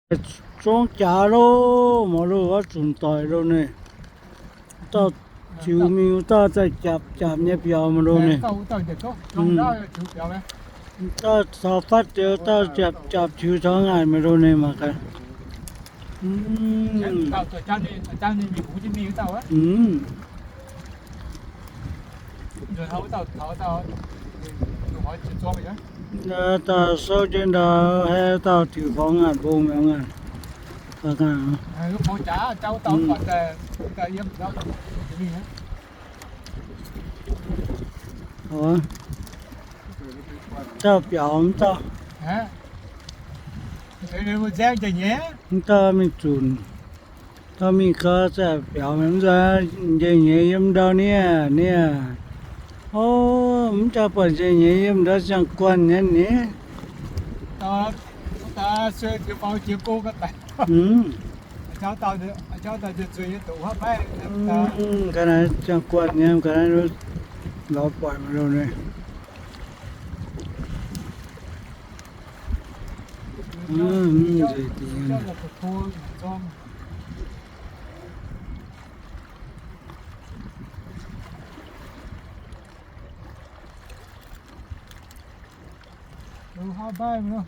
Zorngv jaax loh, mv loh wuov zunc doic loh naaiv. Dauh tiux mingh wuov dauh zaih japc japc nyei biaux mv loh naaiv. Dauh caux fatv deix dauh japc japc tiux taux ngaanc mv loh naaiv mangc gaax. Dauh sou jienv ndau haih dauh tiux faaux ngaanc mbong mi'aqv ngaanc. Dauh biaux mv dauh, mv dauh mingh zunc, dauh mingh gau zaih biaux mv nzai, njien-nyeiz yiem ndau niaa, niaa. O, mv jaax buatc njien-nyeiz yiem ndau ziangh guanh nyei ni. Ga'naaiv ziangh guanh nyei, ga'naaiv lorz buatc mv loh naaiv. Haav mbaih mv loh.